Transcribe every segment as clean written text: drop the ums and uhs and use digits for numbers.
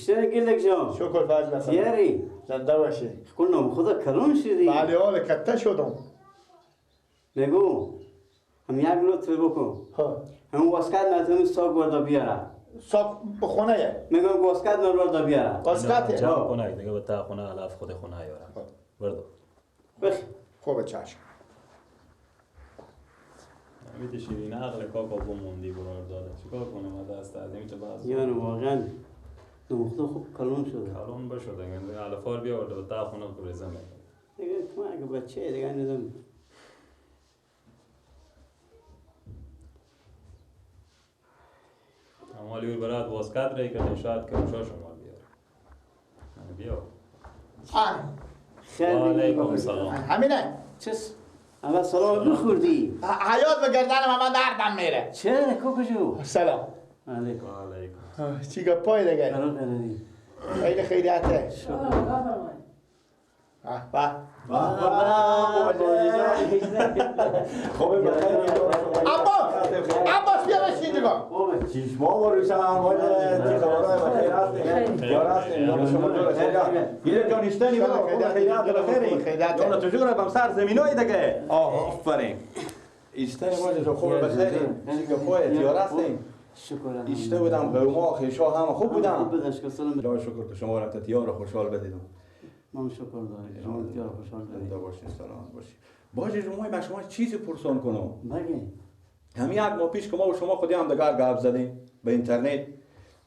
اشتر گلک جان. شکر فضل خدا. تیاری. زنده باشی. نام خدا کلون شدی. بله حال کته شدم. میگو هم یک لطف بکن. ها. هم واسکت نتونی ساق بردا بیاره. ساق بخونه. میگم واسکت نور بردا بیاره. واسکت. جا خونه دیگه به تا خونه علف خود خونه یاره. بردا. بخ. خوبه چشم. میته شیرین عقل کاکا بموندی برار داده. چیکار کنم از دست از این تو باز. یارو واقعا نام خوب کلون شده. کلون بشده. دیگه علفار بیاورده به تا خونه پریزه میکنه. دیگه تو اگه بچه دیگه ندم. امالی برات واسکت رای کرده شاید که اوشا شما بیار. من بیا. خیلی علیکم سلام. همینه. چس اول سلام بخوردی. حیات به گردنم من دردم میره. چرا کوکجو؟ سلام. علیکم. علیکم. چی گپای دیگه؟ سلام خیلی. خیلی خیریته. به خوبه بخیر. عباس بیا بشین دیگه. چشما و روشن واجه چی خبرای بخیر هستین؟ یار هستین یار شما جور خیریت. گیره جان اشتنی بابا خیریت بخیری. جان تو جور بم سر زمینای دیگه. آفرین. اشتنی واجه جو خوبه بخیری. چی گپای یار هستین؟ شکر. اشته بودم قوما خیشا هم خوب بودم. خوب بودن شکر سلام. لا شکر که شما رفت یار خوشحال بدیدم. من شکر دارم. شما یار خوشحال بدید. زنده باشین سلامت باشین. باشه شما من شما چیزی پرسان کنم. بگی. همین یک ماه پیش که ما و شما خودی هم دگر گپ زدیم به اینترنت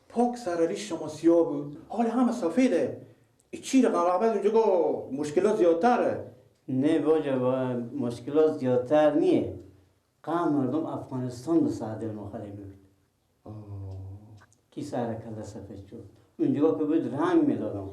پاک سر شما سیاه بود حال همه سفیده. این چی رقم رقم اونجا مشکلات زیادتره. نه باجه با مشکلات زیادتر نیه. قام مردم افغانستان به سعد المخالی بود. کی سر کله سفید شد اونجا که بود رنگ میدادم.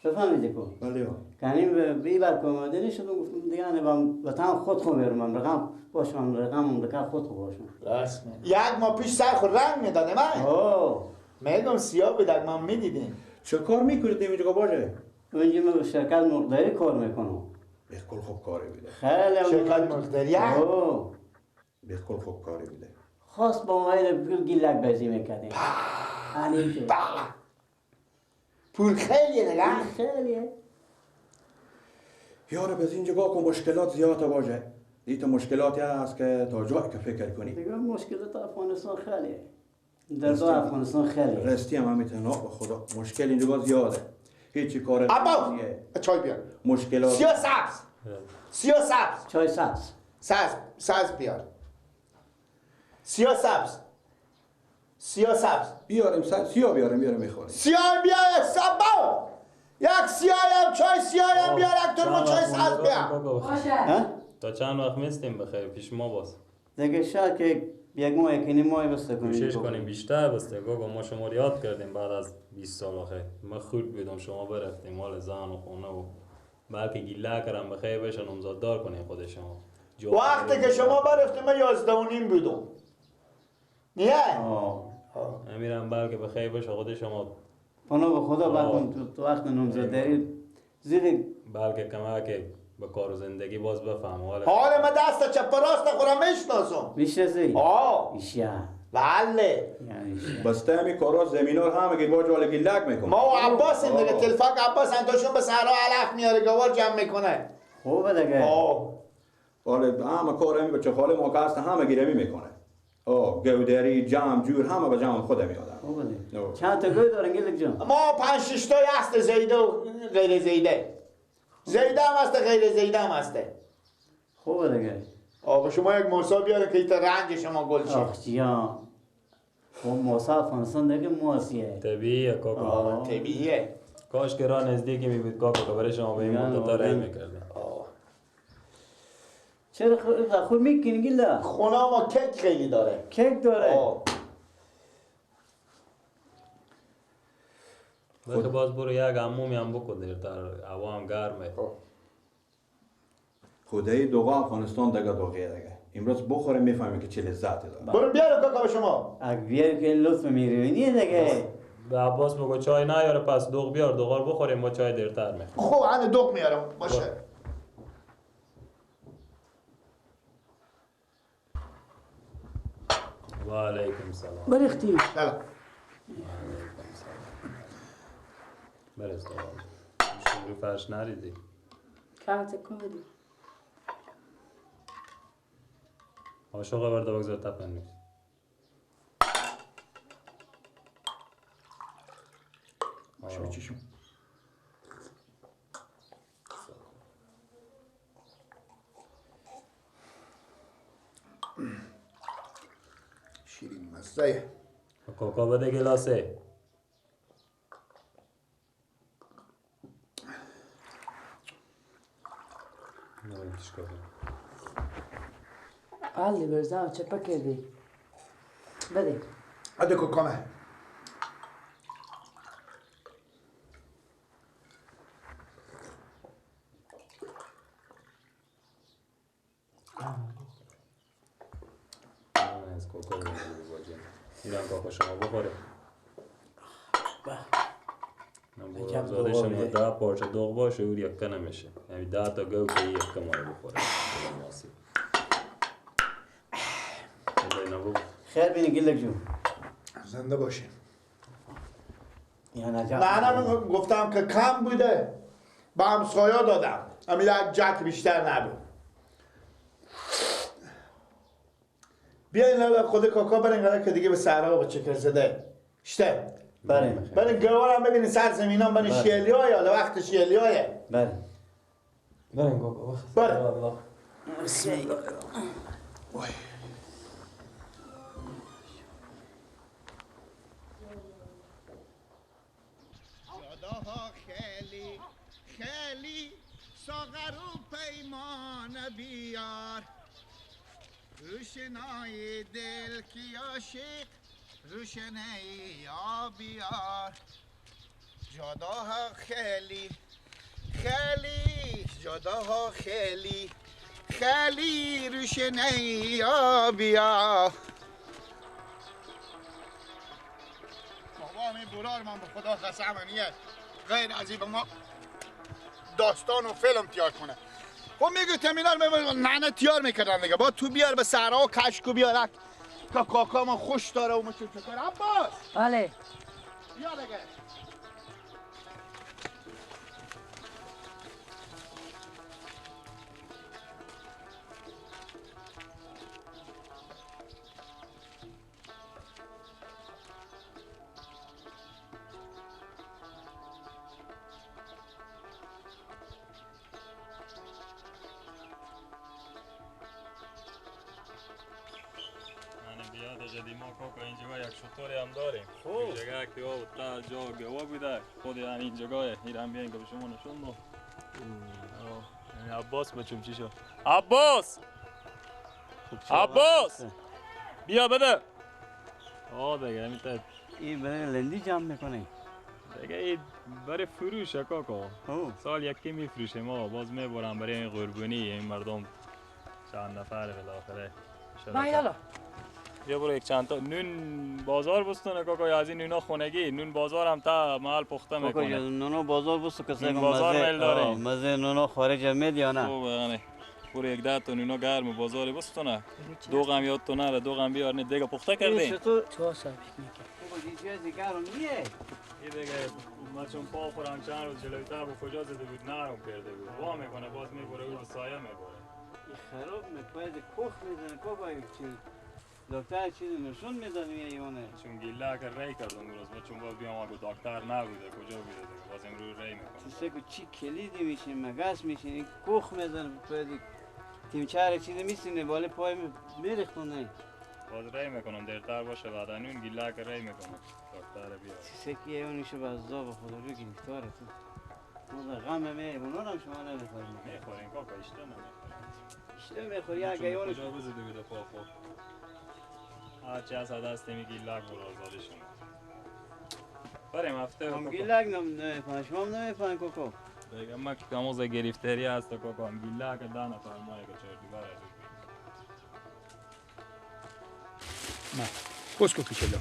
بفهمیدی کو؟ بله. کنیم به بر که آماده نشدم گفتم دیگه نه وطن خود خو میرم رقم باشم رقم مملکت خود خو باشم. راست می. یک ماه پیش سر خود رنگ میدادم من. اوه. میگم سیاه بود ما میدیدیم. چه کار میکنید اینجا باشه؟ اونجا من شرکت مرغداری کار میکنم. بالکل خوب کاری بوده. خیلی شرکت مرغداری؟ اوه. بالکل خوب کاری بوده. خواست با ما گیلک بازی میکردیم. همینطور. پول خیلیه دیگه. خیلیه. یارو از اینجا که مشکلات زیاد باشه. دیتا مشکلاتی هست که تا جایی که فکر کنی. دیگه مشکلات افغانستان خیلیه. درد افغانستان خیلیه. راستی هم همینطور نه به خدا مشکل اینجا زیاده. هیچ کار عباس چای بیار. مشکلات سیاه سبز. سیاه سبز. چای سبز. سبز سبز بیار. سیاه سبز. سیاه سبز بیاریم سیاه بیاریم بیاریم میخوریم. سیاه بیار سبز. یک سیاهم چای سیاهم بیار یک ترمو چای سبز بیار. باشه. تا چند وقت میستیم بخیر پیش ما باز. دیگه شاید که یک ماه یک نیم ماه بسته کنیم. کوشش کنیم بیشتر بسته گاگا ما شما رو یاد کردیم بعد از 20 سال آخه. ما خود بودم شما برفتیم مال زن و خونه و بلکه گیله کردم بخیر بشن نامزددار کنیم خود شما. وقتی که شما برفتیم من 11:30 بودم. نیه؟ امیرم بلکه بخیر بشه خود شما. پناه به خدا برکن تو وقت نامزدداری زیر بلکه کمک به کار و زندگی باز بفهم. حال ما دست چپ راست خورم میشناسم. میشناسی؟ آه ایشیا. بله. بسته همی کارا زمینا رو همه گیر با جال گیلک میکنه. ما و عباس دیگه تلفاق عباس انتاشون به صحرا علف میاره گوار جمع میکنه. خوبه دیگه. آه حالا همه کار همی بچه خاله ما که هست همه گیرمی میکنه. آه گودری جمع جور همه به جمع خود میادن. خوبه دیگه. چند تا گوی دارن گیلک جان؟ ما 5-6 تا هست زیده و غیر زیده. زیده هم هسته غیر زیده هم هسته. خوبه دیگه. آقا شما یک موسا بیاره که ایتا رنگ شما گل شه. آخ جیان خب موسا افغانستان دیگه موسیه. طبیعیه کاکا. طبیعیه. کاش که راه نزدیکی میبود کاکا که برای شما به این مدت رای میکردیم. چرا خور میکنی گیلا؟ خونه ما کیک خیلی داره. کیک داره؟ بلکه باز برو یک عمومی هم بکن دیرتر هوا هم گرمه. خدای دوغا افغانستان دیگه دوغیه دیگه. امروز بخوریم میفهمیم که چه لذتی داره. برو بیارو کاکا به شما. اگه بیارو که لطف میرونیه دیگه. به عباس بگو چای نیاره پس دوغ بیار دوغار بخوریم ما چای دیرتر میخوریم. خب انا دوغ میارم باشه. و علیکم سلام. برختیم. سلام. علیکم سلام. برز دوباره رو فرش نریدی کم تکون بدی. عاشق برده بگذار تپن نیست. شو چشم. شیرین مزه. کاکا بده گلاسه. علی برزا چه پکردی؟ بده. بده کاکا. از کاکا ایران کاکا شما بخوره. زاده شما 10 پارچه دوغ باشه او یکه نمیشه. یعنی 10 تا گو که یکه ما رو بخوره. خیر بینی گلک جون. زنده باشیم. من گفتم که کم بوده به همسایه دادم. اما یک جک بیشتر نبود. بیاین حالا خود کاکا برین که دیگه به صحرا با چکر زده. شته. بله. برین گوارم ببینین سر زمینام برین شیلی های حالا وقت شیلی های. بله. برین کاکا وقت. بله. بسم الله. وای. خیلی خیلی ساغر و پیمان بیار، روشنای دل کی عاشق روشنای بیار. جاداها خیلی خیلی جاداها خیلی خیلی روشنای بیار. بابا می بولار من به خدا قسم نیست غیر از این به ما داستان و فیلم تیار کنه. خب میگه ترمینال نه تیار میکردن دیگه. با تو بیار به صحرا و کشکو بیار که کاکا ما خوش داره و مچه چکار. عباس بله بیا دیگه. شطوری هم داریم. خوب. جگه که او تا جا گوا بوده. خود یعنی این جگاه ایران بیاین که به شما نشون دو. عباس بچم چی شد؟ عباس! عباس! بیا بده. آه دیگه همین تا این برای لندی جمع میکنه. دیگه این برای فروشه کاکا. سال یکی میفروشه ما باز میبرم برای این قربونی این مردم چند نفر بالاخره. بالا. بیا برو یک چند تا نون بازار بستونه کاکا، یا از این نونا خونگی نون بازار هم تا محل پخته میکنه. کاکا نونو بازار بستو که سگم بازار میل داره مزه نونو خارج میاد یا نه؟ خوبه یعنی برو یک 10 تا نونا گرم بازار بستونه. دوغ هم یاد تو نره، دوغ هم بیار. نه دیگه پخته کردی؟ چطور تو صاحب میگه بابا دیگه چیزی گرم نیه. این دیگه ما چون پا خورم چند روز جلوتر با کجا زده بود نرم کرده بود. وا میکنه باز میبره او رو سایه میبره. این خراب میکنه کوخ میزنه کاکا. دکتر چیزی نشون میداد میایونه. چون گیله که ری کردم روز ما چون باز بیام اگه دکتر نبوده کجا بوده دیگه باز امروز ری میکنم. تو سگو چی کلیدی میشه مگس میشه این کوخ میزنه پای تیمچهر چیزی میسینه بالا پای میریختونه. باز ری میکنم دیرتر باشه بعدا اون گیله که ری میکنم دکتر بیاد. سکی اونیشو به خدا رو گرفتاره تو. ما غم می اونا هم شما نمیخوریم. میخوریم کاکا اشته نمیخوریم. اشته میخوری اگه اون کجا بزده بوده پا خور. هرچی از دست میگی لگ برازاده شما بریم هفته هم گیلک نمیفهم شما هم نمیفهم کوکو دیگه ما که کموز گرفتاری هست کوکو هم گیلک 10 نفر ما که چهار دیوار از نه بس کو کچلو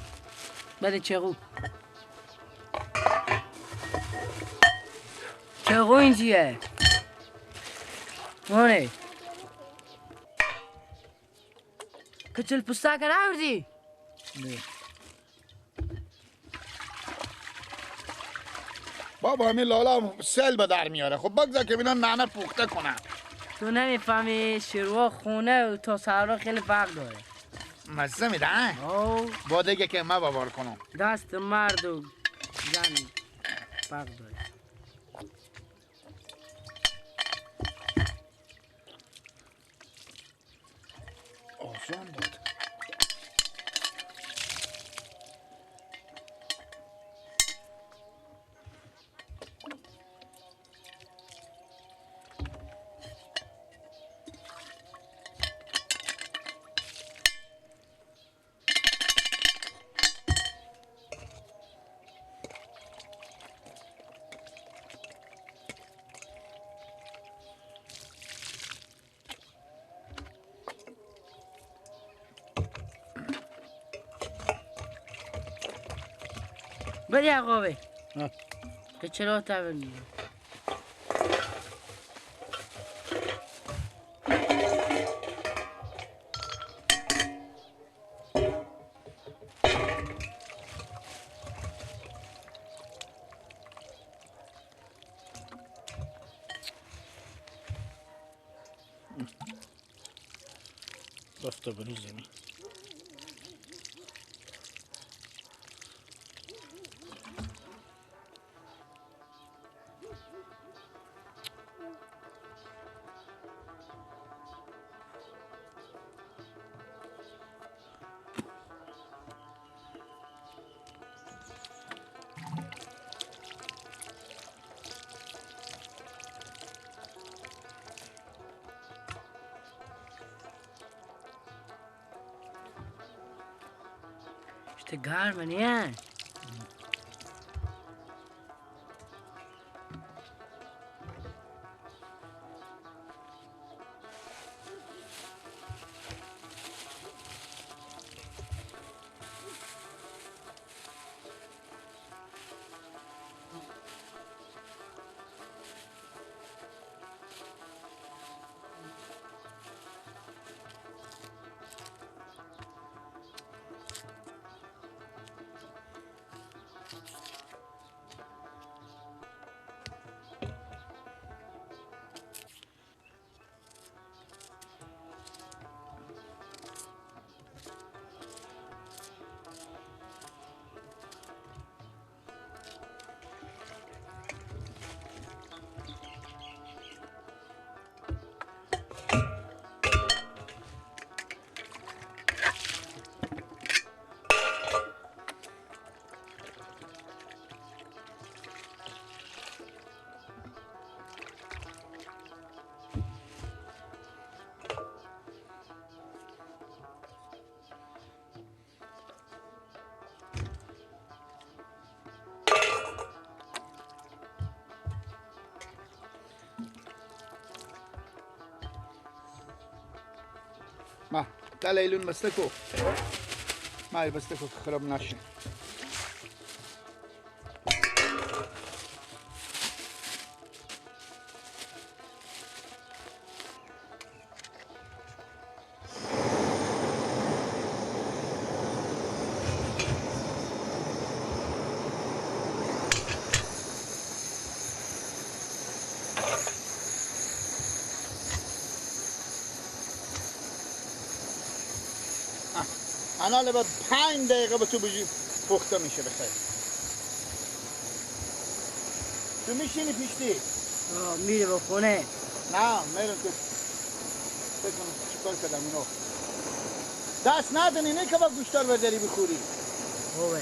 بله چغو چغو اینجیه مونه کچل پستا که ناوردی؟ نه. بابا همین لالا سل به در میاره. خب بگذار که اینا نعنه پخته کنه. تو نمیفهمی شیروا خونه و تا سهرا خیلی فرق داره. مزه میده. با دیگه که من بابار کنم. دست مرد و زن فرق داره. آسان بود. بری عقابه که چرا تبر میگه رفته بروز زمین. گرمه نیه؟ ما تلیلون بستکو ما بستکو خراب نشه. الان بعد 5 دقیقه به تو بجی پخته میشه. بخیر تو میشینی پیشتی؟ میره به خونه. نه میرم که فکر کنم چیکار کردم اینو دست ندنی نه که با گوشتار برداری بخوری. خوبه.